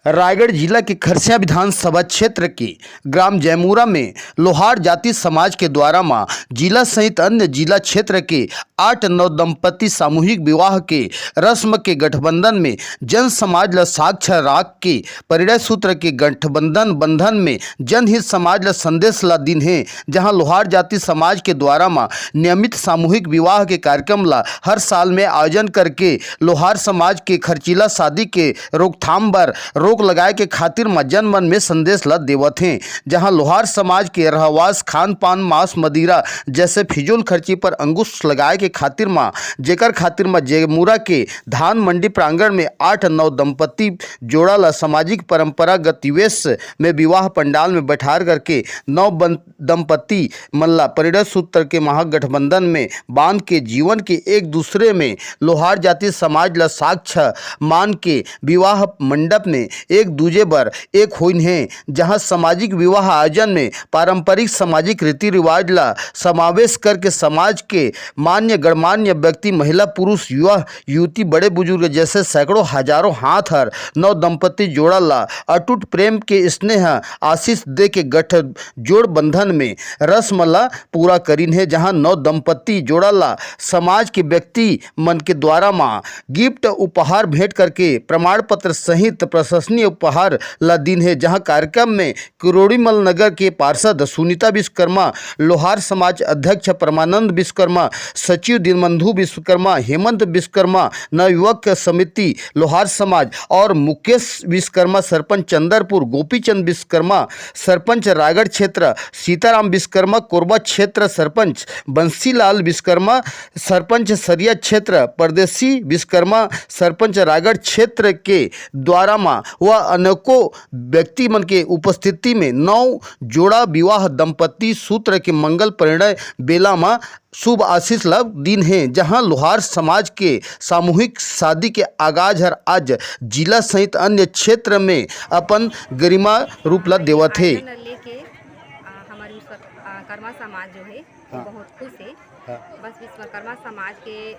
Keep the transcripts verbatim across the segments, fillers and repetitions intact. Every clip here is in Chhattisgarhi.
रायगढ़ जिला के खरसिया विधानसभा क्षेत्र के ग्राम जयमुरा में लोहार जाति समाज के द्वारा म जिला सहित अन्य जिला क्षेत्र के आठ नौ दंपति सामूहिक विवाह के रस्म के गठबंधन में जन समाज ल साक्ष्य राख के परिणय सूत्र के गठबंधन बंधन में जनहित समाज ल संदेश ल दिन हे, जहां लोहार जाति समाज के द्वारा म नियमित सामूहिक विवाह के कार्यक्रम ल हर साल में आयोजन करके लोहार समाज के खर्चीला शादी के रोकथाम बर रोक लगाए के खातिर म जनमन में संदेश ल देवत हे, जहां लोहार समाज के रहवास, खान पान, मांस मदिरा जैसे फिजूल खर्ची पर अंकुश लगाए के खातिर म जेकर खातिर म जयमुरा के धान मंडी प्रांगण में आठ नौ दंपति जोड़ा ल सामाजिक परंपरागत वेश में विवाह पंडाल में बैठार करके नौ बन-, दंपति मन ला परिणय सूत्र के महागठबंधन में बांध के जीवन के एक दूसरे में लोहार जाति समाज ला साक्ष्य मान के विवाह मंडप में एक दूजे बर एक होइन हे, जहां सामाजिक विवाह आयोजन में पारंपरिक सामाजिक रीति रिवाज ला समावेश करके समाज के मान्य गणमान्य व्यक्ति, महिला, पुरुष, युवा, युवती, बड़े बुजुर्ग जैसे सैकड़ों हजारों हाथ हर नव दंपति जोड़ा ला अटूट प्रेम के स्नेह आशीष दे के गठ जोड़ बंधन में रस्म ला पूरा करिन हे, जहां नव दंपति जोड़ा ला समाज के व्यक्ति मन के द्वारा मा गिफ्ट उपहार भेंट करके प्रमाण पत्र सहित प्रशंसनीय उपहार ला दिन हे, जहां कार्यक्रम में किरोड़ीमल नगर के पार्षद सुनीता विश्वकर्मा, लोहार समाज अध्यक्ष परमानंद विश्वकर्मा, सचिव दीनबंधु विश्वकर्मा, हेमंत विश्वकर्मा, नवयुवक समिति लोहार समाज और मुकेश विश्वकर्मा, सरपंच चंदरपुर, गोपीचंद विश्वकर्मा, सरपंच रायगढ़ क्षेत्र सीताराम विश्वकर्मा, कोरबा क्षेत्र सरपंच बंसीलाल विश्वकर्मा, सरपंच सरिया क्षेत्र परदेसी विश्वकर्मा, सरपंच रायगढ़ क्षेत्र के द्वारा मा व अनेकों व्यक्ति मन के उपस्थिति में नौ जोड़ा विवाह दंपति सूत्र के मंगल परिणय बेला मा शुभ आशीष ला दिन हे, जहां लोहार समाज के सामूहिक शादी के आगाज हर आज जिला सहित अन्य क्षेत्र में अपन गरिमा रूप ला देवत हे। आयोजन लेके, आ, हमारे विश्वकर्मा समाज जो है, वो हाँ। बहुत खुश है। हाँ। बस विश्वकर्मा समाज के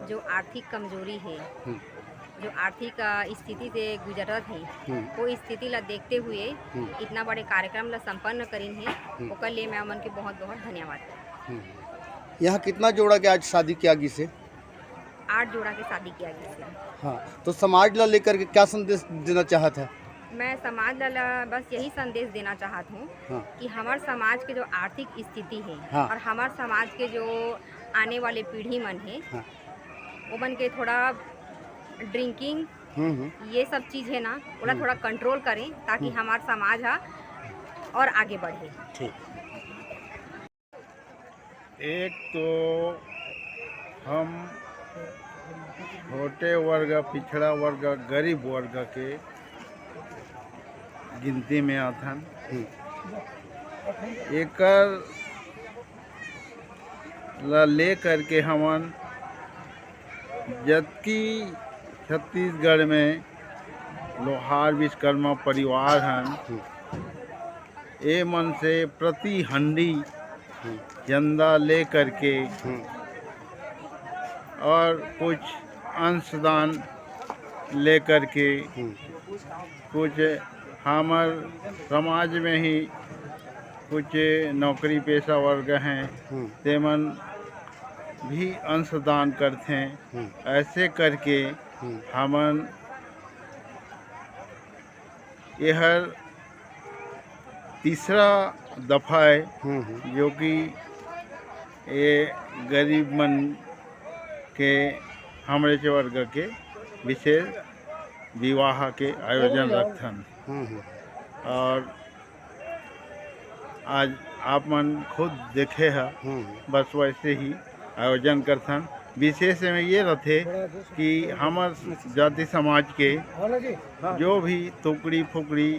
जो आर्थिक कमजोरी है, हम्म। जो आर्थिक, आ, स्थिति से गुजरत है, हम्म। वो स्थिति ला देखते हुए हम्म। इतना बड़े कार्यक्रम ला संपन्न करिन है, हम्म। ओकर लिए मैं ओमन के बहुत बहुत धन्यवाद करत हूँ। हम्म। यहाँ कितना जोड़ा के आज शादी किया गिस हे? आठ जोड़ा के शादी किया गिस हे। हाँ, तो समाज ला लेकर के क्या संदेश देना चाहत है? मैं समाज ला, ला बस यही संदेश देना चाहत हूँ हाँ। कि हमार समाज के जो आर्थिक स्थिति है हाँ। और हमार समाज के जो आने वाले पीढ़ी मन है, हाँ। ओमन के थोड़ा ड्रिंकिंग, हम्म, हम्म। ये सब चीज है ना, ओला हम्म। थोड़ा कंट्रोल करें, ताकि हम्म। हमार समाज हा और आगे बढ़े। ठीक। एक तो हम छोटे वर्ग, पिछड़ा वर्ग, गरीब वर्ग के गिनती में आथन। हम्म। एकर ला ले करके हमन जतकी छत्तीसगढ़ में लोहार विश्वकर्मा परिवार हन, हम्म। ए मन से प्रति हंडी हम्म। चंदा ले करके हम्म। और कुछ अंशदान ले करके हम्म। कुछ हमर समाज में ही कुछ नौकरी पेशा वर्ग हैं, हम्म। तेमन भी अंशदान करथें। हम्म। ऐसे करके हम्म। हमन एहर तीसरा दफा है, हम्म, हम्म। जो कि ये गरीब मन के, हमरे वर्ग के विशेष विवाह के आयोजन रखथन। हम्म, हम्म। और आज आप मन खुद देखे ह, हम्म। बस वैसे ही आयोजन करथन। विशेष में ये रथे कि हमर जाति समाज के जो भी टुकड़ी फुकड़ी,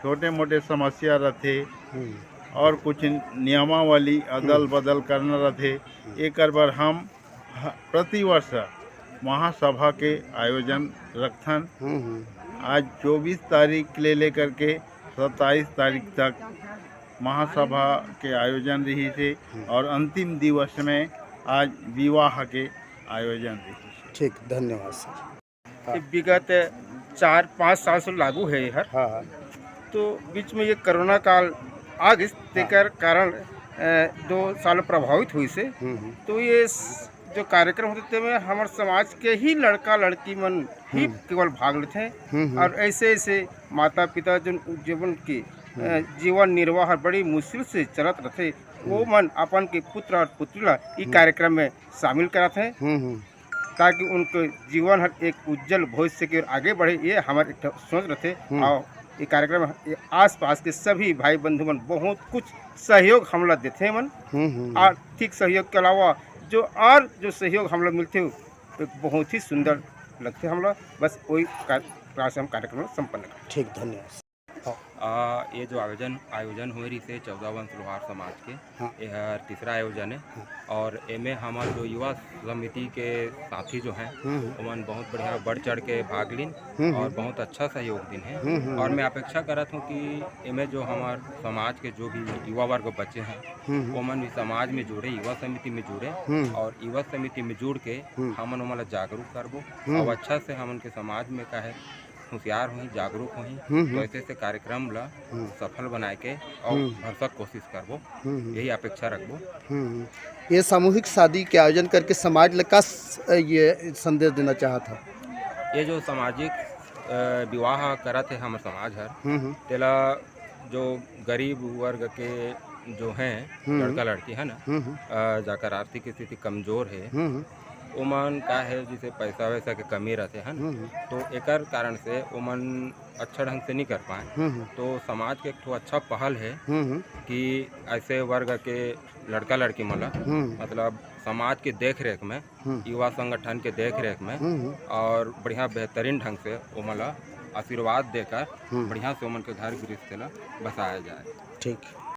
छोटे मोटे समस्या रथे हम्म। और कुछ नियमावली अदल हम्म। बदल करना रथे, हम्म। एकर बर हम ह-, प्रतिवर्ष महासभा के आयोजन रखथन। हम्म, हम्म। आज चौबीस तारीख ले लेकर के सत्ताईस तारीख तक महासभा के आयोजन रहिस हे हम्म। और अंतिम दिवस में आज विवाह के आयोजन रहिस हे। ठीक, धन्यवाद सर। हाँ। विगत चार पाँच साल से लागू है ये हर। हाँ, हाँ। तो बीच में ये कोरोना काल आ गिस, हाँ। तेकर कारण, अ, दो साल प्रभावित हुई से। हम्म, हम्म। तो ये स-, जो कार्यक्रम होथे, तेमे हमर समाज के ही लड़का लड़की मन ही हम्म। केवल भाग लेथे। हम्म, हम्म। और ऐसे ऐसे माता पिता जो जीवन की, अ, हम्म। जीवन निर्वाह बड़ी मुश्किल से चलत रथे, वो हम्म। मन अपन के पुत्र और पुत्री ला ई हम्म। कार्यक्रम में शामिल करत हे, हम्म, हम्म। ताकि उनके जीवन हर एक उज्जवल भविष्य के ओर आगे बढ़े, ये हमर एक ठो सोच रथे। हम्म। और ये कार्यक्रम, ये आसपास के सभी भाई बंधु मन बहुत कुछ सहयोग हमला देथे मन। हम्म, हम्म, हम्म। आर्थिक सहयोग के अलावा जो और जो सहयोग हमला मिलथे, तो बहुत ही सुंदर लगथे हमला। बस वही का-, प्रकार से हम कार्यक्रम संपन्न करथन। ठीक, धन्यवाद। हाँ। आ, ये जो आयोजन, आयोजन होए रहिसे चौदह वंश लोहार समाज के, हाँ। ये हर तीसरा आयोजन है। हाँ। और एमे हमर जो युवा समिति के साथी जो हैं, हम्म, हम्म। ओमन बहुत बढ़िया बढ़ चढ़ के भाग लीन हम्म, हम्म। और बहुत अच्छा सहयोग दिन है। हम्म, हम्म, और हम्म। मैं अपेक्षा करत हूँ कि एमे जो हमर समाज के जो भी युवा वर्ग बचे हैं, हम्म, हम्म। ओमन भी समाज में जुड़े, युवा समिति में जुड़े हम्म। और युवा समिति में जुड़ के हम्म। हमन ओमन ला जागरूक करबो हम्म। और अच्छा से हमन के समाज में का है होशियार होही, जागरूक होही, हम्म, तो हम्म। ऐसे ऐसे कार्यक्रम ला हम्म। सफल बनाए के और हम्म। भरसक कोशिश करबो, हम्म, हम्म। यही अपेक्षा रखबो। हम्म, हम्म। ये सामूहिक शादी के आयोजन करके समाज ला का स-, ये संदेश देना चाहत हो? ये जो सामाजिक, अ, विवाह करत हे हमर समाज हर, हम्म, हम्म। तेला जो गरीब वर्ग के जो हैं हम्म। लड़का लड़की है ना, हम्म, हम्म। अ, जाकर आर्थिक स्थिति कमजोर है, हम्म, हम्म। ओमन का है, जैसे पैसा वैसा के कमी रहते हैं ना, हम्म, हम्म। तो एकर कारण से ओमन अच्छा ढंग से नहीं कर पाए। हम्म, हम्म। तो समाज के एक ठो अच्छा पहल है हम्म, हम्म। कि ऐसे वर्ग के लड़का लड़की मन ला, हम्म। मतलब समाज के देख रेख में, हम्म। युवा संगठन के देख रेख में हम्म, हम्म। और बढ़िया बेहतरीन ढंग से ओमन ला आशीर्वाद देकर हम्म। बढ़िया से ओमन के घर गृहस्थी ला बसाया जाए। ठीक।